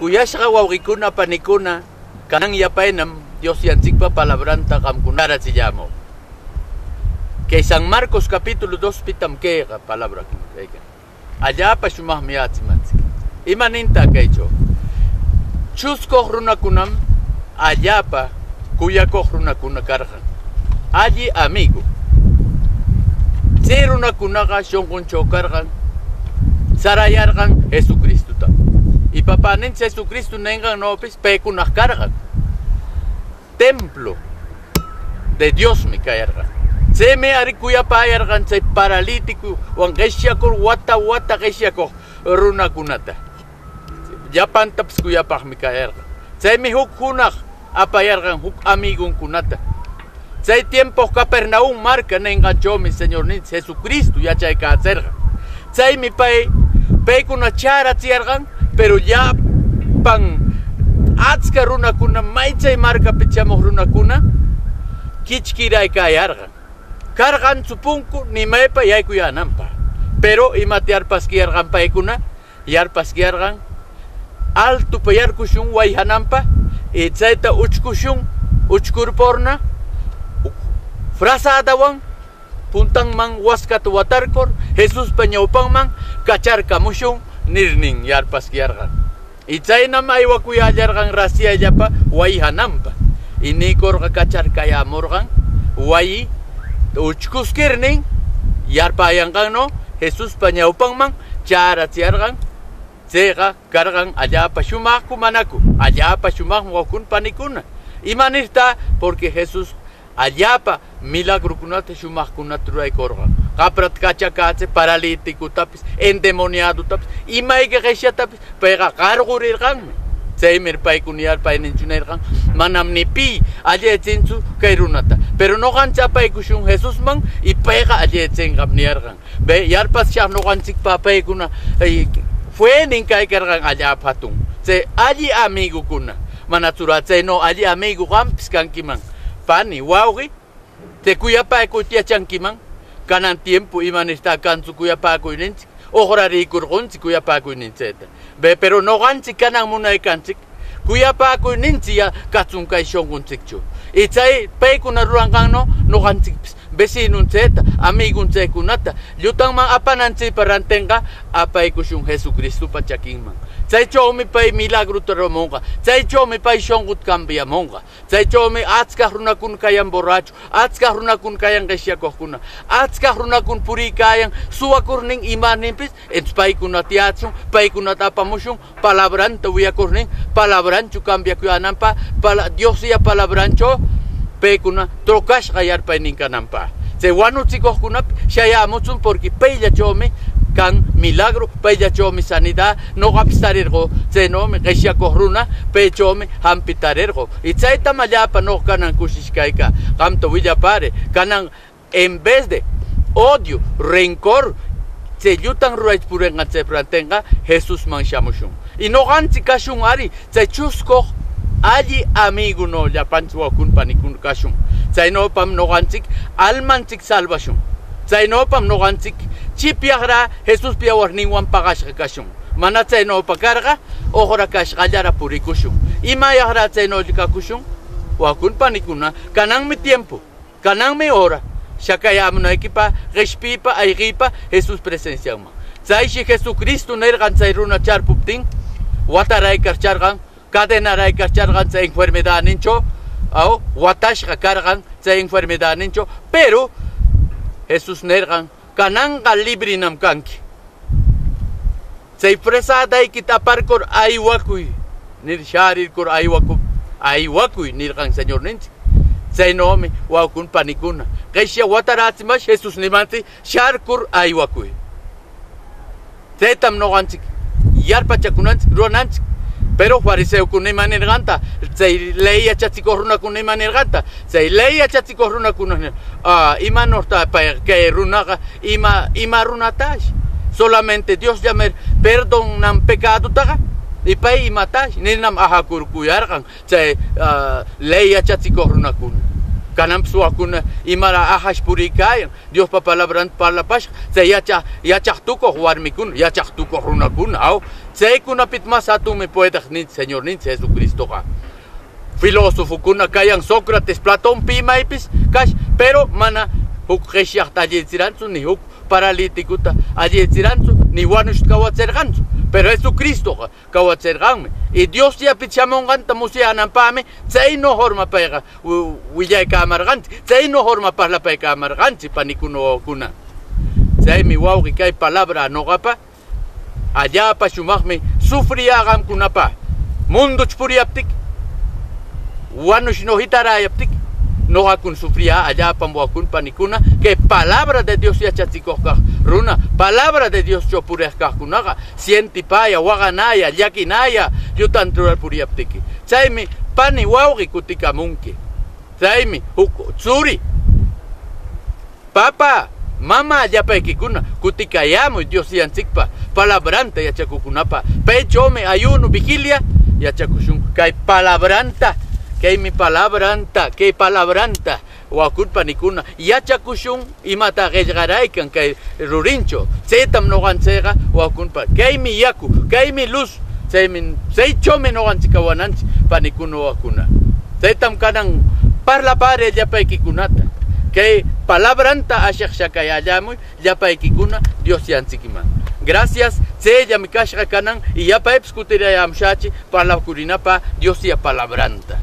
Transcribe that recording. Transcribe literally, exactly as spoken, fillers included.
Kuyashqa wawqikuna, panikuna, kanan yapaynam Dios Yayanchikpa palabranta qamkunata charachillamuq. Kay San Marcos capítulo dos pitam kayqa palabra kaykan. Allaapa shumaqmi yatichimanchik. ¿Ima nintaq kaychaw? Chuskuq runakunam allaapa kuyakuq runakuna karqan. Alli amigo. Chay runakunaqa shunqunchaw karqan, sarayarqan Jesucristota. Y Papäninchik Jesucristo ninqannawpis paykunaq karqan. Templo de Diosmi kayarqan. Chaymi ari kuyapayarqan chay paralíticowan qishyakur, wata wata qishyakuq runakunata. Llapantapis kuyapaqmi kayarqan. Chaymi huk hunaq apayarqan huk amigonkunata. Chay tiempoq Capernaum marca ninqanchawmi Señorninchik Jesucristo yachaykätsirqan. Chaymi pay, paykuna charachiyarqan, pero llapan achka runakuna, may chay markapi chayamuq runakuna kichkiraykäyarqan. Karqantsu punku ni maypa yaykuyänanpaq. Pero imata yarpaskayarqan paykuna? Yarpaskayarqan, altopa yarkushun wayhananpaq, y chayta uchkushun, uchkurpurna, frazadawan puntanman waskata watarkur, Jesuspa ñawpanman kacharkamushun, nirnin yarpaskayarqan. Y chaynam aywakuyallarqan rasyayllapa wayhananpaq. Y niykurqa kacharkayämurqan wayi uchkuskirnin, yarpayanqanno Jesuspa ñawpanman charachiyarqan. Chayqa karqan allaapa shumaqku manaku? Allaapa shumaqmi wawqikuna panikuna. ¿Imanirtaq? Porque Jesús allaapa milagrokunata shumaqkunata ruraykurqan. Qaprata kachakätsiq, paralíticotapis, endemoniadotapis, imayka qishyatapis payqa qarqurirqanmi. Chaymi paykuna yarpayninchawqa nirqan: "Manam ni pi allichintsu kay runata. Pero ñuqanchik apaykushun Jesusman y payqa allichinqam", niyarqan. Ve, yarpaschá ñuqanchikpa paykuna, eh, fenin kaykarqan allaapa hatun. Chay alli amigokuna. ¿Manatsuraq chaynaw alli amigo qampis kankiman? Pani, wawqi, chay kuyapakuyta yachankiman. Kanan tiempo ¿imanirtaq kanchu kuyapakuyninchik? Uqrariykurqunchik kuyapakuyninchikta. Ve, pero ñuqanchik kanan munaykanchik kuyapakuyninchik ya kachun kay shunqunchikchaw. Y chay paykuna ruranqannaw ñuqanchikpis vecinonchikta, amigonchikkunata llutanman apananchikpaq rantinqa apaykushun Jesucristopa chakinman. Chaychawmi pay milagrota ruramunqa. Chaychawmi pay shunquta cambiamunqa. Chaychawmi achka runakuna kayan borracho, achka runakuna kayan qishyakuqkuna, achka runakuna puriykayan suwakurnin imaninpis, entonces paykunata yachashun, paykunata apamushun, palabranta wiyakurnin, palabranchaw cambiakuyänanpaq, pala-, Dios Yaya palabranchaw paykuna trucashqa yarpaynin kananpaq. Chay wanuchikuqkunapi shayämuchun, porque payllachawmi kan milagro, payllachawmi sanidad, ñuqapis tarirqu, chaynawmi qishyakuq runa, paychawmi hampi tarirqu. Y chaytam allaapa ñuqa kanan kushishqa kayka. Qamta willapari, kanan en vez de odio, rencor, chay llutan rurayta purinqan chay rantinqa Jesusman shamushun. Y ñuqanchik kashun ari chay chuskuq alli amigonaw llapanchik wawqikuna panikuna kashun. Chaynawpam ñuqanchik almanchik salvashun. Chaynawpam ñuqanchik chipyaqra Jesuspa yawarninwan paqashqa kashun. Mana chaynawpa karqa, uqrakashqallara purikushun. ¿Imayaqra chaynawlla kakushun? Wawqikuna panikuna, kananmi tiempo. Kananmi hora shakayämunaykipaq, qishpiypaq, ayqiypaq Jesús presencianman. Chayshi Jesucristo nirqan chay runa charpuptin, wataraykarcharqan, cadenaraykarcharqan chay enfermedadninchaw, aw, watashqa karqan chay enfermedadninchaw, pero Jesús nirqan: "Kananqa librenam kanki. Chay frazadaykita aparkur aywakuy", nir, sharirkur aywaku-, aywakuy nirqan Señorninchik. Chaynawmi wawqikuna panikuna, qishya wataratsimach Jesús nimanchik: "Sharkur aywakuy". Chaytam ñuqanchik yarpachakunanchik, rurananchik. Pero fariseokuna ima nirqanta, chay ley yachachikuq runakuna ima nirqanta, chay ley yachachikuq runakuna nir-, "Ah, ¿imanirtaq pay, kay runaqa ima, ima runatash? Solamente Diosllamin perdonan pecadotaqa, y pay imatash?", ninam ahakurkuyarqan chay, ah, ley yachachikuq runakuna. Kananpis wawqikuna imaraq ahash puriykayan Diospa palabranta parlapashqa, chay yacha-, yachaq tukuq warmikuna, yachaq tukuq runakuna, aw, Chaykunapita mas hatunmi puedeqninchik Señorninchik Jesucristoqa. Filósofokuna kayan, Sócrates, Platón, pi maypis kash, pero mana huk qishyaqta allïchirantsu, ni huk paralíticota allïchirantsu, ni wanushta kawachirqantsu. Pero Jesucristoqa kawachirqanmi. Y Dios Yayapita shamunqanta musyananpaqmi chayno horma payqa wi-, willaykamarqanchik, chayno horma parlapaykamarqanchik, panikuna, wawakuna. Chaymi, wawqi, kay palabra nuqapa allapa shumaqmi sufriyä qamkunapa. Mundochö puriyaptiki, wanushno hitarayaptiki, nuqakuna sufriyä allapam, wawakuna, panikuna, kay palabra de Dios yachachikuq kaq runa, palabra de Dioschö puriq kaqkunaqa sientipayä, waqanayä, llakinayä, llutan rurar puriyaptiki. Chaymi, pani, wawqi, kutikamunki. Chaymi, huk churi, papa, mama, llapaykikuna, kutikayämuy Dios Yayanchikpa palabranta yachakuqkunapa. Paychömi ayuno, vigilia yachakushun. Kay palabranta, kaymi palabranta, kay palabranta, wawakuna, panikuna, yachakushun imata qillqaraykan kay rurinchö. Chaytam nuqanchikqa, wawakuna, pa-, kaymi yaku, kaymi luz, chaymi, chaychömi nuqanchik kawananchik, panikuna, wawakuna. Chaytam kanan parlapari llapaykikunata. Kay palabranta ashiq shakayällamuy llapaykikuna Dios Yayanchikman. Gracias, chayllami kashqa kanan, y yapaypis kutirayämushächi parlakurinapä Dios Yaya palabranta.